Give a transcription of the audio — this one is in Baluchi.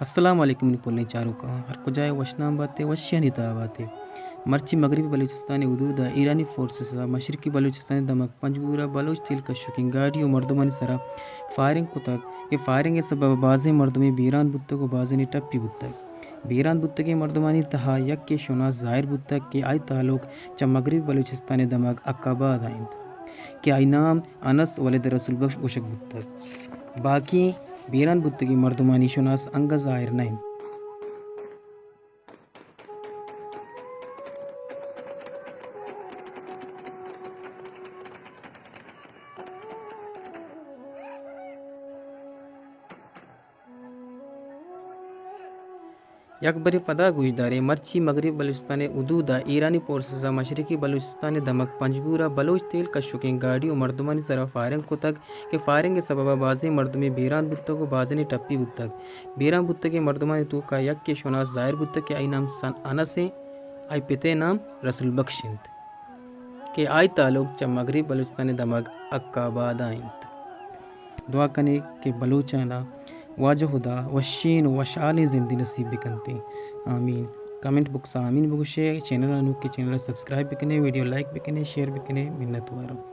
السلام علیکم منی پلیں چاروکاں، ہر کجا ئے وشنام بات ئے، وشیانی تہا بات ئے۔ مرچی مغربی بلوچستان ءِ حدود ءَ ایرانی فورسز ءَ مشرقی بلوچستان ءِ دمگ پنجگور ءَ بلوچ تیل کشوکیں گاڑی ءُ مردمانی سرا فائرنگ کتگ کہ فائرنگ ءِ سبب ءَ بازیں مردمے بیران بوتگ ءُ بازینے ٹپی بوتگ۔ بیران بوتگیں مردمانی تہا یکے شوناس ظاہر بوتگ کہ آئی تعلق چہ مغربی بلوچستان ءِ دمگ حق آباد ءَ انت کہ آئی نام انس ولد رسول بخش گوشگ بوتگ۔ باقی بیران بوتگیں مردمانی شوناس انگہ ظاہر نہ انت۔ یک برے پدا گوشدارے، مرچی مغربی بلوچستان ءِ حدود ءَ ایرانی پورسز ءَ مشرقی بلوچستان ءِ دمگ پنجگور ءَ بلوچ تیل کشوکیں گاڑی ءُ مردمانی سرا فائرنگ کتگ کہ فائرنگ ءِ سبب ءَ بازیں مردمے بیران بوتگ ءُ بازینے ٹپی بوتگ۔ بیران بوتگیں مردمانی توکا یکے شوناس ظاہر بوتگ کہ آئی نام سن انس انت، آئی پت ءِ نام رسول بخش انت کہ آئی تعلق چہ مغربی بلوچستان ءِ دمگ حق آباد ءَ انت۔ دعا کنے کہ بلوچانا واجہ خدا وشین ءُ وشحالیں زندے نصیب بکنت۔ آمین۔ کمنٹ بکس ءَ آمین بگوشے، چینل ءَ نوک ئے، چینل ءَ سبسکرائب بکنے، ویڈیو لائک بکنے، شیئر بکنے، منت وارم۔